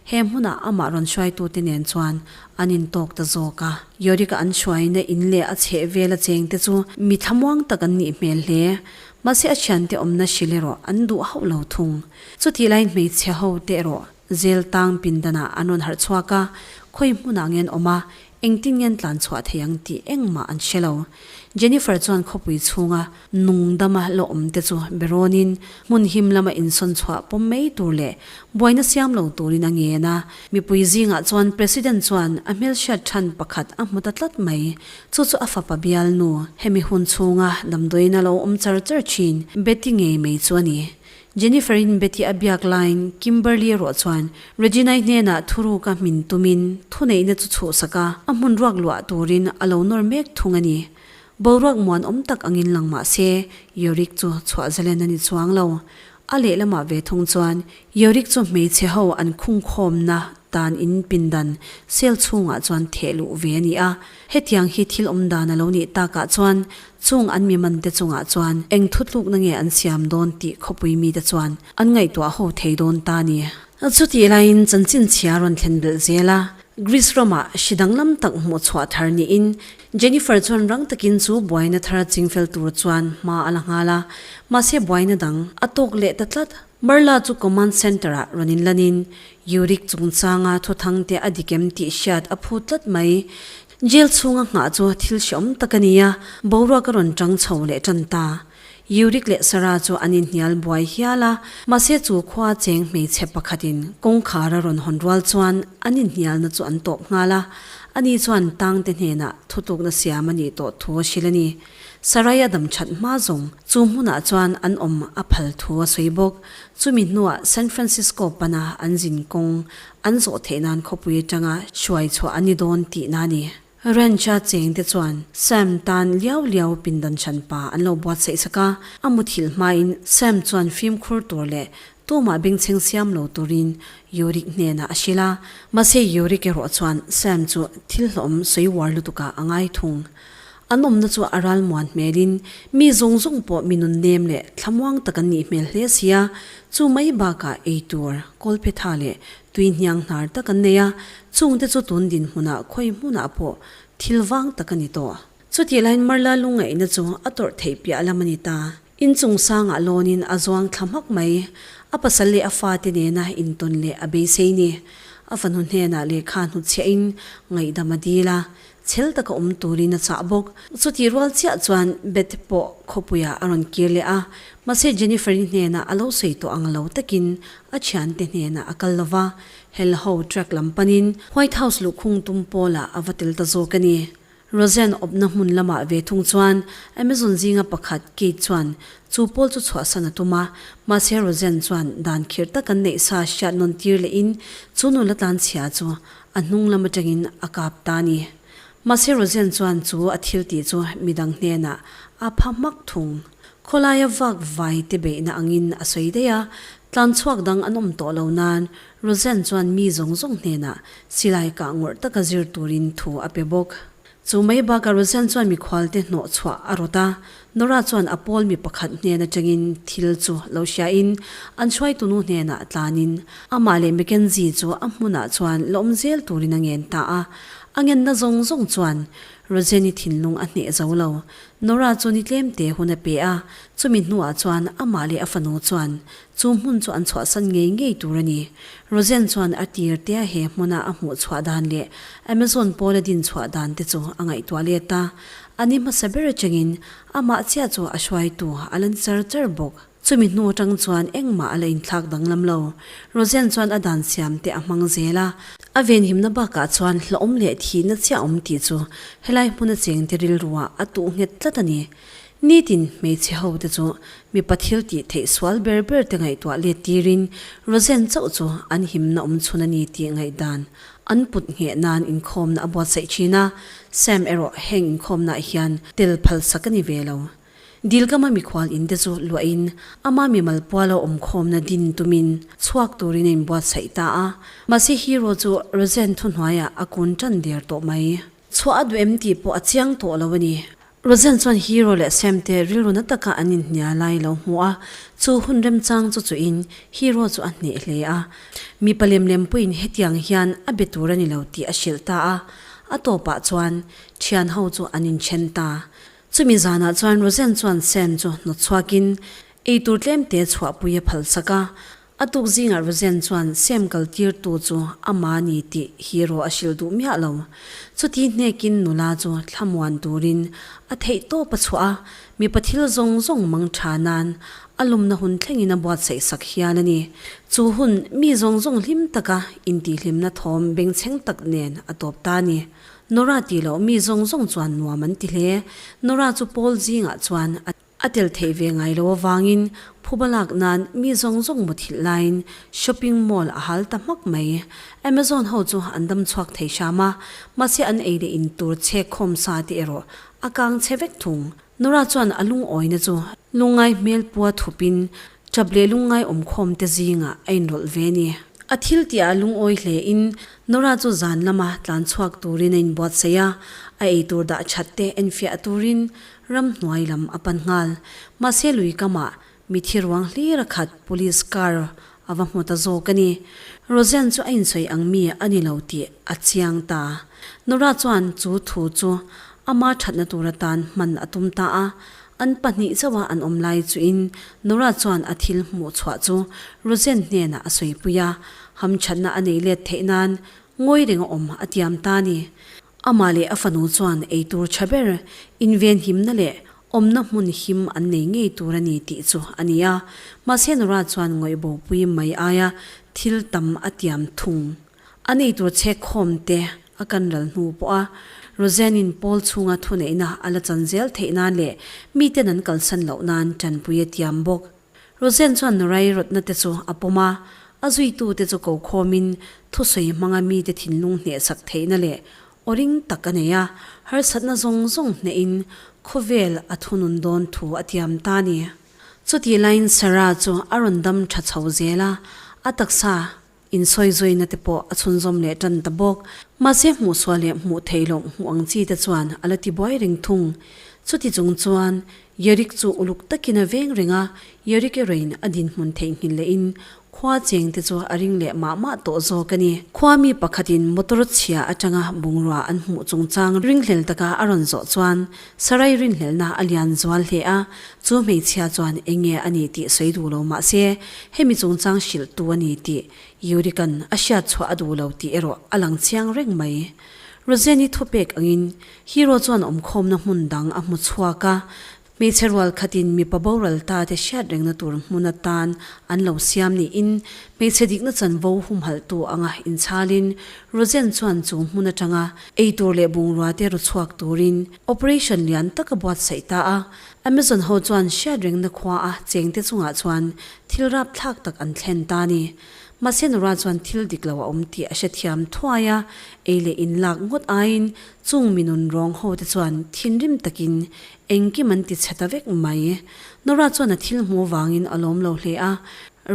he hmunah amah rawn hruaitute nen chuan an intawk ta zawk a. Yorick-a an hruaina in leh a chhehvel a chengte chu mi thlamuang tak an nih hmel hle. Mahse a thiante awmna hrilh erawh an duh hauh lo thung. Chutih laiin hmeichhe hote erawh zel tang pindanah an rawn harh chhuak a, khawi hmunah nge an awm a, Engtin nge an tlan chhuah thei ang tih engmah an hre lo. Jennifer chuan khawpui chhunga nung dama la awm te chu berawnin hmun him lama insawn chhuah pawm mai tur leh buaina siam lo turin a ngen a. Mipui zingah chuan President chuan a hmelhriat than pakhat a hmu ta tlat mai. Chu chu a fapa bialnu, hemi hun chhunga damdawiin a lo awm char char thin Betty ngei mai chu a ni. Jennifer-in Betty a biak laiin Kimberly erawh chuan Regina-i hnenah thuruk a hmin tumin thuneihna chu chhuhsak a, a hmun ruak luah turin a lo nawr mek thung a ni. Boruak muanawm tak angin lang mah se, Yorick chu chhuah zalen a ni chuang lo. A lehlamah ve thung chuan Yorick chu hmeichhe ho an khungkhawmna tan in pindan cell chhungah chuan theh luh ve a ni a. Hetiang hi thil awm dan a lo nih takah chuan chung an mi man te chungah chuan eng thutlukna nge an siam dawn tih khawpui mite chuan an ngaihtuah ho thei dawn ta ni. Chutih laiin chanchin chhia rawn thlen belh zel a, Greece ramah hri danglam tak hmuh chhuah thar niin Jennifer chuan rang takin chu buaina thar chingfel tur chuan hma a la nghal a, mahse buaina dang a tawk leh ta tlat. Marla chu command centre-ah rawn inlanin Yurik chungchanga thuthangte a dik em tih hriat a phu tlat mai. Jail chhunga nghah chu thil hreawm tak a ni a, boruak a rawn tang chho leh tan ta. Yurik leh Sarah chu an inhnial buai hial a, mahse chu khua cheng hmeichhe pakhatin kawngkhar a rawn hawn rual chuan an inhnialna chu an tawp nghal a, ani chuan tangte hnenah thutlukna siam a nih tawh thu a hrilh a ni. Sarai a dam that hma zawng chu hmunah chuan an awm a phal thu a sawi bawk. Chumi hnuah San Francisco pana an zin kawng an zawh theih nan khawpui atanga hruai chhuah a ni dawn tihna a ni. Ranch-a chengte chuan Sam tan liau liau pindan hranpa an lo buatsaih sak a, a muthilh hmain Sam chuan fimkhur tur leh tumah bengchheng siam lo turin Yorick hnenah a hrilh a. Mahse Yorick erawh chuan Sam chu thil hlawm sawi uar lutukah a ngai thung. An awmna chu a ral muan hmelin mi zawng zawng pawh mi nun nem leh thlamuang tak an nih hmel hle si a, chu mai bakah ei tur, kawlphetha leh tui hniang hnar tak an nei a, chungte chu tun dinhmunah khawi hmunah pawh thil vang tak a ni tawh. Chutih laiin Marla lungngaihna chu a tawrh theih piah lam a ni ta. Inchung sangah lawnin a zuang thla hmak mai. A pasal leh a fate nena intawn leh a beisei ni. A fanu hnenah lehkha hnutchhiahin ngaihdam a dil a, Chhel taka awm turin a chah bawk. Chutih rual chiah chuan Beth pawh khawpuiah a rawn kir leh a, mahse Jennifer-i hnenah a lo sawi tawh ang lo takin a thiante hnenah a kal lo va, hel ho track lam panin White House luhkhung tum pawlah a va tel ta zawk a ni. Roseanne awpna hmun lamah ve thung chuan Amazon zinga pakhat Kate chuan chu pawl chu chhuahsan a tum a, mahse Roseanne chuan dan khirh tak an neih sa hriat nawn tir lehin chu nula tlanchhia chu A hnung lam atangin a kap ta a ni. Mahse Roseanne chuan chu a thil tih chu midang hnenah a pha hmak thung. Khawlaia vak vai te beihna angin a sawi daih a, tlan chhuak dang an awm tawh lo nan Roseanne chuan mi zawng zawng hnenah silai kah ngawrh taka zir turin thu a pe bawk. Chu mai bakah Roseanne chuan mikhualte hnawh chhuah a rawt a, Nora chuan a pawl mi pakhat hnen atangin thil chu lo hriain an hruaitunu hnenah tlanin amah leh Mackenzie chu a hmunah chuan la awm zel turin a ngen ta a. A ngenna zawng zawng chuan. Rojen-i thinlung a hneh zo lo. Nora chu ni tlemte hun a pe a, chumi hnuah chuan amah leh a fanu chuan chu hmun chu an chhuahsan ngei ngei tur a ni. Rojen chuan a tir tea he hmuna a hmuh chhuah dan leh Amazon pawl a din chhuah dan te chu a ngaihtuah let a. A ni hmasa ber atangin amah chiah chu a hruaitu a lan char char bawk. Chumi hnu atang chuan engmah a la inthlak danglam lo. Rosen chuan a dan siam te a hmang zel a. A venhimna bakah chuan hlawhawm leh thihna chiah awm tih chu helai hmuna chengte rilruah a tuh nghet tlat a ni. Nitin hmeichhe ho te chu mipa thil tih theih sual ber ber te ngaihtuah let tirin Rosen chauh chu an himna awm chhun a ni tih ngaihdan an put ngheh nan inkhawmna a buatsaih thin a. Sam erawh heng inkhawmnaah hian tel phalsak a ni ve lo. Dilkama mikhual in te chu luahin ama mimal puala awmkhawmna din tumin chhuak turin a inbuatsaih ta a. Mahse Hero chu Roseanne thuhnuaiah a kun tan der tawh mai. Chhuah a duh em tih pawh a chiang tawh lo a ni. Roseanne chuan Hero leh Sam te rilru na taka an inhnial lai lo hmu a, chu hun remchang chu chuhin Hero chu a hneh hle a. Mipa lem lem puiin hetiang hian a be tur a ni lo tih a hrilh ta a. A tawpah chuan thian ho chu an inthen ta. Chumi zanah chuan Roseanne chuan Sam chu hnawt chhuakin eitur tlemte chhuahpui a phal sak a. A tuk zingah Roseanne chuan Sam kal tirtu chu ama ni tih Hero a hrilh duh miah lo. Chuti hnekin nula chu thlamuan turin a theih tawp a chhuah a, mipa thil zawng zawng mang tha nan a lumna hun thlengin a buatsaih sak hial a ni. Chu hun mi zawng zawng hlim taka intihhlimna thawm bengchheng tak nen a tawp ta a ni. Nora tih loh mi zawng zawng chuan nuam an ti hle. Nora chu Paul zingah chuan a tel theih ve ngai lo avangin phuba lak nan mi zawng zawng muthilh laiin shopping mall a hal ta hmak mai. Amazon ho chu an dam chhuak thei hram a, mahse an ei leh in tur chhek khawm sa te erawh a kang chhe vek thung. Nora chuan a lungawina chu lungngai hmel pua thupin Ṭap leh lungngai awmkhawm te zingah a inrawlh ve ni. A thil tihah lungawi hle in Nora chu zan lama tlan chhuak turin a inbuatsaih a, a eitur dah ṭhat te enfiah turin ramhnuai lam a pan nghal. Mahse lui kamah mithi ruang hlir a khat police car a va hmu ta zawk a ni. Roseanne chu a insawi ang mi a ni lo tih a chiang ta. Nora chuan chu thu chu ama ṭhatna tur atan hman a tum ta a, An pahnih chauha an awm lai chuin Nora chuan a thil hmuh chhuah chu Roseanne hnenah a sawipui a, hamthatna a nei let theih nan ngawi reng a awm a tiam ta a ni. Amah leh a fanu chuan eitur tha ber, invenhimna leh awmna hmun him an nei ngei tur a ni tih chu a ni a, mahse Nora chuan ngawih bopui mai aia thil tam a tiam thung. A nei tur chhek khawm te a kan ral hnu pawh a, Roseanne-in Paul chhunga thuneihna a la chan zel theih nan leh miten an kalsan loh nan tanpui a tiam bawk. Roseanne chuan Norai rawtna te chu a pawm a, a zuitu te chu ko khawmin thusawi hmanga mite thinlung hnehsak theihna leh aw ring tak a nei a, harsatna zawng zawng hnehin khawvel a thunun dawn thu a tiam ta a ni. Chutih laiin Sarah chu a rawn dam tha chho zel a, a taksa Insawizuina te pawh a chhunzawm leh tan ta bawk. Mahse hmuhsual leh hmuh theih loh hmuh ang chi te chuan a la ti buai reng thung. Chuti chung chuan Yerik chu uluk takin a veng reng a, Yerik erawhin a dinhmun theihnghilh lehin khua cheng te chu a ring leh mah mah tawh zawk a ni. Khua mi pakhatin motor chhia atanga bungrua an hmuh chungchang ringhlel taka a rawn zawh chuan Sarai rinhlelhna a lian zual hle a, chu hmeichhia chuan eng nge a ni tih sawi duh lo mah se, hemi chungchang hrilhtu a ni tih Yurika'n a hriat chhuah a duh lo tih erawh a lang chiang reng mai. Roseanne-i thupek angin Hero chuan awmkhawmna hmun dang a hmu chhuak a, Hmeichhe rual khatin mipa boral ta te hriat rengna tur hmun atan an lo siam niin hmeichhe dikna chanvo humhalhtu anga inchhalin Roseanne chuan chu hmun atanga eitur leh bungrua te ru chhuak turin operation lian tak a buatsaih ta a. Amazon ho chuan hriat rengna khua a chengte chungah chuan thil rapthlak tak an thlen ta a ni. Mahse Nora chuan thil dik lo a awm tih a hrethiam thuai a, ei leh in lak ngawt aiin chung mi nun rawng ho te chuan thinrim takin Engkim an ti chhe ta vek mai. Nora chuan a thil hmu vangin a lawm lo hle a,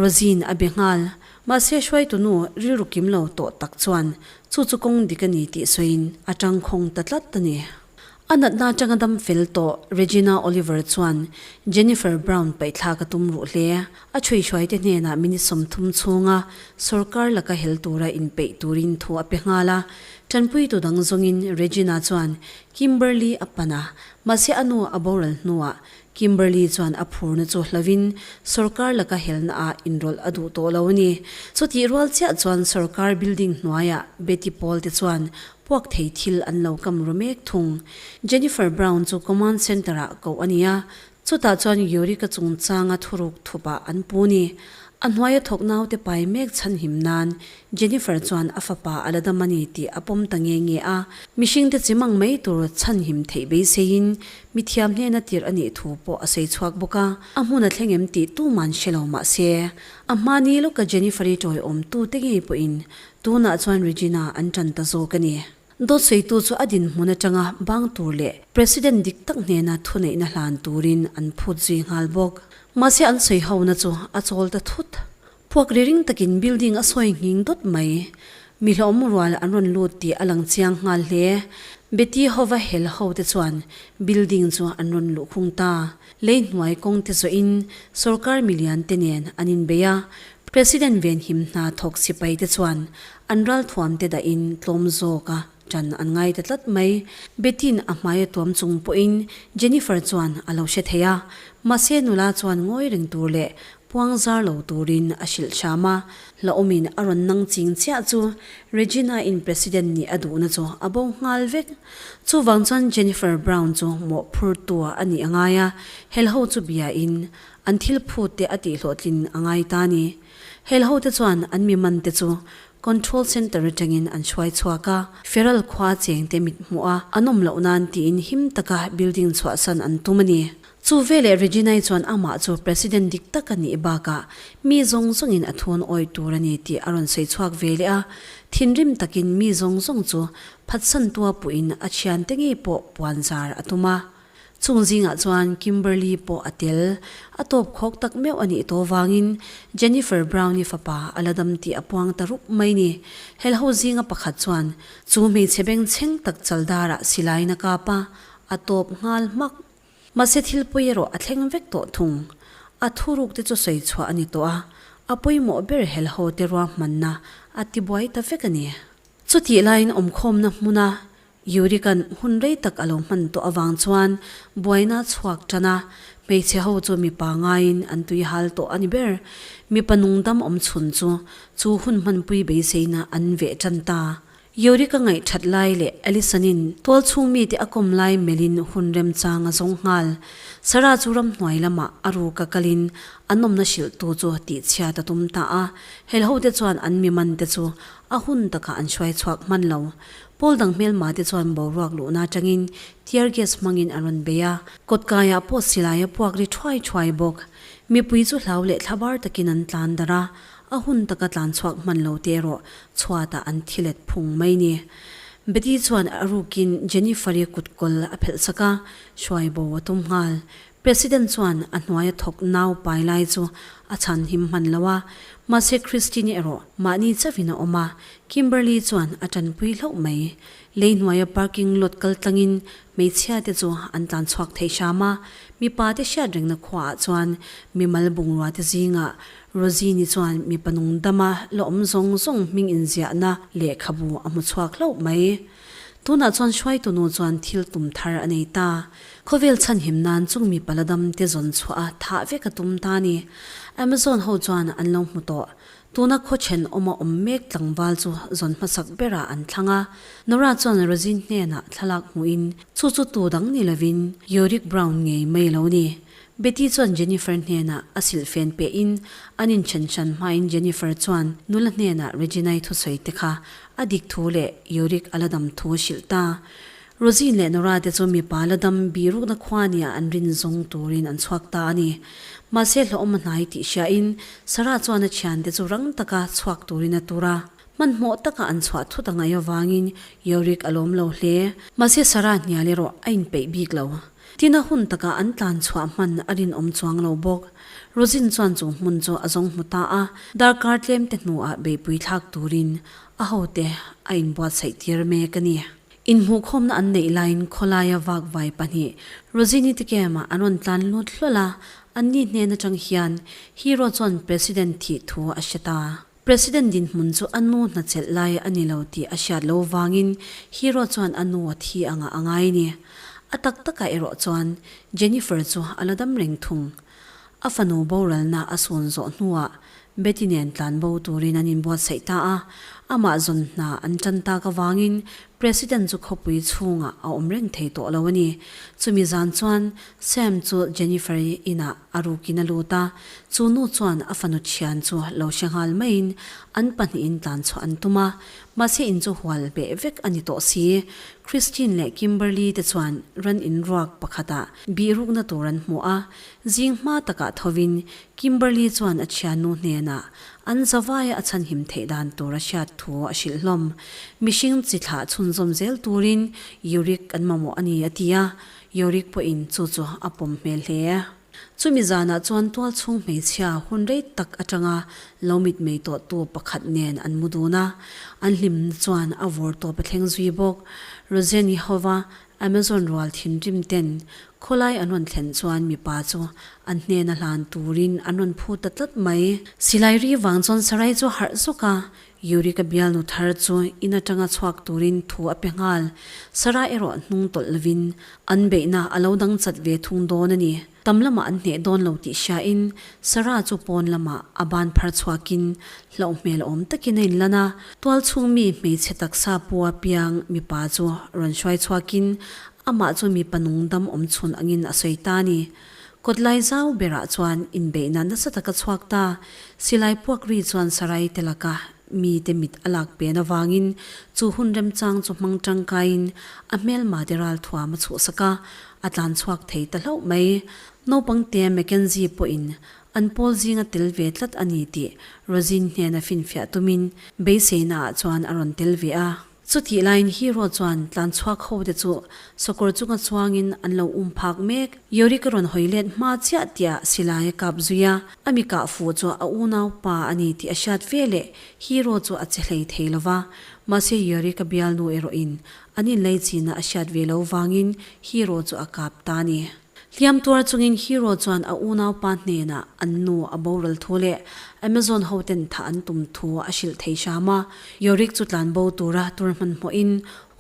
Rosine a be nghal. Mahse hruaitu nu rilru kim lo tawh tak chuan chu chu kawng dik a ni tih sawiin a tangkhawng ta tlat a ni. A natna atanga dam fel tawh Regina Oliver chuan Jennifer Brown paihthlak a tum ruh hle. A chhuihruaite hnenah minute 30 chhunga sorkar laka hel tura inpeih turin thu a pe nghal a. Tanpuitu dang zawngin Regina chuan Kimberly a pan a, mahse a nu a boral hnuah Kimberly chuan a phurna chu hlovin sorkar laka helna ah inrawlh a duh tawh lo a ni. Chutih rual chiah chuan sorkar building hnuaiah Betty Paul te chuan puak thei thil an lo kam ru mek thung. Jennifer Brown chu command centre ah koh a ni a, chutah chuan Eureka chungchanga thuruk thupah an pu ni. A hnuaia thawk naute pai mek chhanhim nan Jennifer chuan a fapa a la dam a ni tih a pawm ta nge nge a, mihringte chi mang mai tur chhanhim theih beiseiin mithiam hnena tirh a nih thu pawh a sawi chhuak bawk a. A hmun a thleng em tih tuman hre lo mah se, a hma ni lawka Jennifer-i tawiawm tute ngei pawhin tunah chuan Regina an tan ta zawk a ni. Dawt sawitu chu a dinhmun atanga bang tur leh President dik tak hnena thuneihna hlan turin an phut zui nghal bawk. Mahse an sawi hona chu a chawl ta thut. Puak ri ring takin building a sawi nghing dawt mai. Mi hlawm rual an rawn lut tih a lang chiang nghal hle. Betty hova hel ho te chuan building chu an rawn luh khung ta. Lei hnuai kawng te zawhin sorkar milian te nen an inbei a. President venhim hna thawk sipai te chuan an ralthuam te dahin tlawm zawk a ṭan an ngai ta tlat mai. Betty-n a hmai a tuam chung pawhin Jennifer chuan a lo hre thei a. Mahse nula chuan ngawi reng tur leh Puang zar lo turin a hrilh hram a, hlauhawmin a rawn nang ching chiah chu Regina-in President nih a duhna chu a bo nghal vek. Chuvang chuan Jennifer Brown chu mawhphurtua a nih a ngai a, helho chu biain an thil phut te a tihhlawhtlin a ngai ta a ni. Helho te chuan an mi man te chu Control Centre atangin an hruai chhuak a, Feral khua chengte mit hmuh a an awm loh nan tiin him taka building chhuahsan an tum a ni. Chu veleh Regina-i chuan amah chu President dik tak a nih bakah mi zawng zawngin a thun awih tur a ni tih a rawn sawi chhuak ve leh a, thinrim takin mi zawng zawng chu phatsantua puhin a thiante ngei pawh puan zar a tum a. Chung zingah chuan Kimberly pawh a tel. A tawp khawk tak meuh a nih tawh vangin Jennifer Brown-i fapa a la dam tih a puang ta rup mai ni. Helho zinga pakhat chuan chu hmeichhe bengchheng tak chaldarah silaiin a kap a, a tawp nghal hmak. Mahse thil pawi erawh a thleng vek tawh thung. A thuruk te chu sawi chhuah a ni tawh a, a pawimawh ber helho te ruahmanna a tibuai ta vek a ni. Chutih laiin awmkhawmna hmuna Yurika'n hun rei tak a lo hman tawh avang chuan buaina a chhuak tan a, hmeichhe ho chu mipa ngaiin an tui hal tawh a ni ber. Mipa nungdam awm chhun chu chu hun hmanpui beiseina an veh tan ta. Yurika ngaih that lai leh Allison-in tual chhung mite a kawm lai melhin hun remchang a zawng nghal. Sarah chu ramhnuai lamah a ruka kalin a nawmna hrilhtu chu tihchhiat a tum ta a. Helho te chuan an mi man te chu a hun takah an hruai chhuak hman lo. Pawl dang hmelma te chuan boruak luhna atangin tear gas hmangin an rawn bei a, kawtkaiah pawh silai a puak ri thuai thuai bawk. Mipui chu hlau leh thlabar takin an tlan darh a, A hun taka tlan chhuak hman lo te erawh chhuatah an thi let phung mai ni. Betty chuan a rukin Jennifer-i kutkawl a phelh sak a, hruai bo a tum nghal. President chuan a hnuaia thawk nau pai lai chu a chhan him hman lo a, mahse Christine-i erawh mahni chauhin a awm a, Kimberly chuan a tanpui hlauh mai. Lei hnuaia parking lot kal tlangin hmeichhia te chu an tlan chhuak thei hram a, mipa te hriat rengna khuaah chuan mimal bungrua te zingah Rosini chuan mipa nungdama la awm zawng zawng hming inziahna lehkhabu a hmu chhuak hlauh mai. Tunah chuan hruaitu nu chuan thil tum thar a nei ta. Khawvel chhanhim nan chung mipa la dam te zawn chhuah a thah vek a tum ta ni. Amazon ho chuan an lo hmu tawh. Tuna khaw then awma awm mek tlangval chu zawn hmasak berah an thlang a. Nora chuan Rosin hnenah thlalak hmuhin chu chu tu dang ni lovin Yorick Brown ngei mai lo ni. Betty chuan Jennifer hnenah a silhfen pehin an inthen hran hmain Jennifer chuan nula hnenah Regina-i thusawi te kha a dik thu leh Yorick a la dam thu a hrilh ta. Rosine leh Nora te chu mipa la dam birukna khua nia an rin zawng turin an chhuak ta a ni. Mahse hlawhawm a hnai tih hriain Sarah chuan a thiante chu rang taka chhuak turin a tur a. Hmanhmawh taka an chhuah thut a ngaih avangin Yorick a lawm lo hle. Mahse Sarah hnial erawh a inpeih bik lo. Tin a hun takah an tlan chhuah hman a rinawm chuang lo bawk. Rosin chuan chu hmun chu a zawng hmu ta a, darkar tlem te hnuah beihpui thlak turin a hote a inbuatsaih tir mek a ni. Inhmuhkhawmna an neih laiin khawlaia vakvai pahnih Rosini te camp-ah an rawn tlan lut hlawl a, anni hnen atang hian Hero chuan President thih thu a hre ta. President dinhmun chu a nu hna chelh lai a ni lo tih a hriat lo vangin Hero chuan a nu a thi angah a ngai ni. A tak takah erawh chuan Jennifer chu a la dam reng thung. A fanu boralna a sawn zawh hnuah Betty nen tlan bo turin an inbuatsaih ta a, amah zawn hna an tan tak avangin President chu khawpui chhungah a awm reng thei tawh lo a ni. Chumi zan chuan Sam chu Jennifer-i inah a rukin a lut a, chu nu chuan a fanu thian chu lo hre nghal maiin an pahnihin tlan chhuah an tum a, mahse in chu hual beh vek a ni tawh si. Christine leh Kimberly te chuan ran inruak pakhatah bihrukna tur an hmu a, zing hma takah thovin Kimberly chuan a thiannu hnenah an zavaia a chhanhim theih dan tur a hriat thu a hrilh hlawm. Mihring chi thlah chhunzawm zel turin Yurik an mamawh a ni a ti a, Yurik pawhin chu chu a pawm hmel hle. Chumi zanah chuan tualchhung hmeichhia hun rei tak atanga lo mitmei tawhtu pakhat nen an mu dun a, an hlimna chuan a vawr tawp a thleng zui bawk. Roseanne-i hova Amazon rual thinrim ten khawlai an rawn thlen chuan mipa chu an hnena hlan turin an rawn phu ta tlat mai. Silai ri vang chuan Sarai chu harh zawk a, Yurika bialnu thar chu in atanga chhuak turin thu a pe nghal. Sarai erawh hnung tawlh lovin an beihna a lo dang chat ve thung dawn a ni. Tam lamah an hneh dawn lo tih hriain Sarah chu pawn lamah a ban phar chhuakin hlauh hmel awm takin a inlan a. Tual chhung mi hmeichhe taksa pua piang mipa chu rawn hruai chhuakin amah chu mipa nungdam awm chhun angin a sawi ta a ni. Kawtlai zau berah chuan inbeihna nasa taka chhuak ta. Silai puak ri chuan Sarai te laka mite mit a lak pen avangin chu hun remchang chu hmang tangkaiin a hmelma te ralthuam a chhuhsak a, A tlan chhuak thei ta hlauh mai. Naupang te Mackenzie pawhin an pawl zinga tel ve tlat a ni tih Rosin hnena finfiah tumin beiseina ah chuan a rawn tel ve a. Chutih laiin Hero chuan tlan chhuak ho te chu sakawr chunga chuangin an lo um phak mek. Yorick a rawn hawi let hma chiah tihah silai a kap zui a, a mi kah fuh chu a unau pa a ni tih a hriat veleh Hero chu a che hlei thei lova. Mahse Yorick a bialnu erawhin An inlei china a hriat ve lo vangin Hero chu a kap ta a ni. Hliam tuar chungin Hero chuan a unaupa hnenah an nu a boral thu leh Amazon hoten thah an tum thu a hrilh thei hram a. Yorick chu tlan bo tura tur hmanhmawhin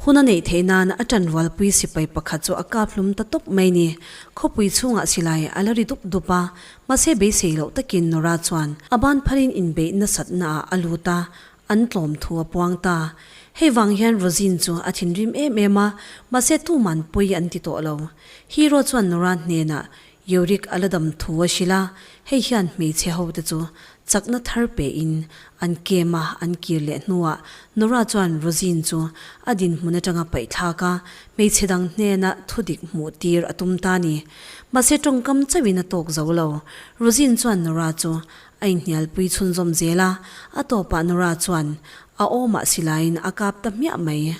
hun a neih theih nan a ṭanrualpui sipai pakhat chu a kap hlum ta tawp mai ni. Khawpui chhungah silai a la ri dup dup a, mahse beisei loh takin Nora chuan a ban phalin inbeih nasatnaah a lut a, An tlawm thu a puang ta. Hei vang hian Rosin chu a thinrim em em a, mahse tuman pawi an ti tawh lo. Hero chuan Nora hnenah Yorick a la dam thu a hrilh a, hei hian hmeichhe ho te chu chakna thar pe in an kem a, an kir leh hnuah Nora chuan Rosin chu a dinhmun atanga paih thlak a, hmeichhe dang hnena thudik hmuh tir a tum ta ni. Mahse tawngkam chauhin a tawk zo lo. Rosin chuan Nora chu A inhnialpui chhunzawm zel a, a tawpah Nora chuan a awmah silaiin a kap ta hmiah mai.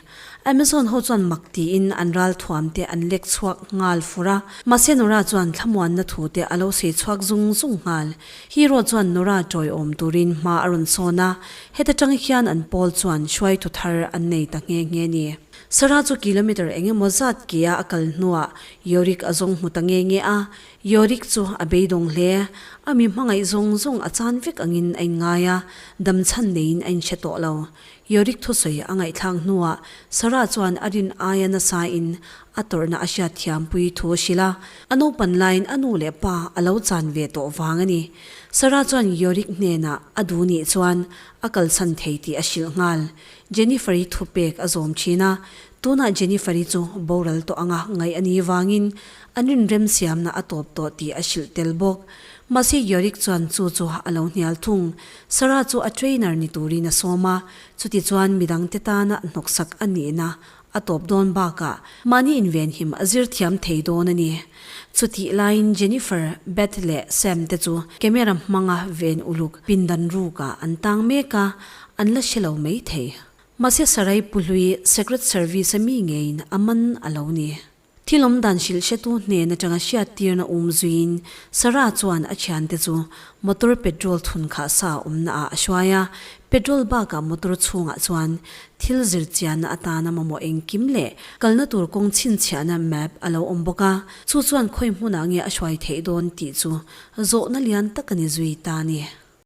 Amazon ho chuan mak tiin an ralthuam te an lek chhuak nghal fur a, mahse Nora chuan thlamuanna thu te a lo sawi chhuak zung zung nghal. Hero chuan Nora tawiawm turin hma a rawn sawn a, heta tang hian an pawl chuan hruaitu thar an nei ta nghe nghe ni. Sarah chu kilometre eng emaw zat ke a a kal hnuah Yorick a zawng hmu ta nghe nghe a, Yorick chu a beidawng hle. A mi hmangaih zawng zawng a chan vek angin a inngai a, dam chhan neiin a inhre tawh lo. Yorick thusawi a ngaihthlak hnuah Sarah chuan a rin aia nasain a tawrhna a hriatthiampui thu a hrilh a, a naupan laiin a nu leh pa a lo chan ve tawh vang a ni. Sarah chuan Yorick hnenah a duh nih chuan a kalsan thei tih a hrilh nghal. Jennifer-i thupek a zawm thin a, Tunah Jennifer-i chu boral tawh anga ngaih a nih vangin an inremsiamna a tawp tawh tih a hrilh tel bawk. Mahse Yorick chuan chu chu a lo hnial thung. Sarah chu a trainer ni turin a sawm a, chuti chuan midangte tana hnawksak a nihna a tawp dawn bakah mahni invenhim a zir thiam thei dawn a ni. Chutih laiin Jennifer, Beth leh Sam te chu camera hmanga ven uluk pindan rukah an tang mek a, an la hre lo maithei. Mahse Sarai Puhlui Secret Service a mi ngeiin a man a lo ni. Thil awmdan hrilh hretu hnen atanga hriattirna um zuiin Sarah chuan a thiante chu motor petrol thun khah sa awmna ah a hruai a, petrol bakah motor chhungah chuan thil zir chianna atana mamawh engkim leh kalna tur kawng chhinchhiahna map a lo awm bawk a, chu chuan khawi hmunah nge a hruai theih dawn tih chu zawhna lian tak a ni zui ta a ni.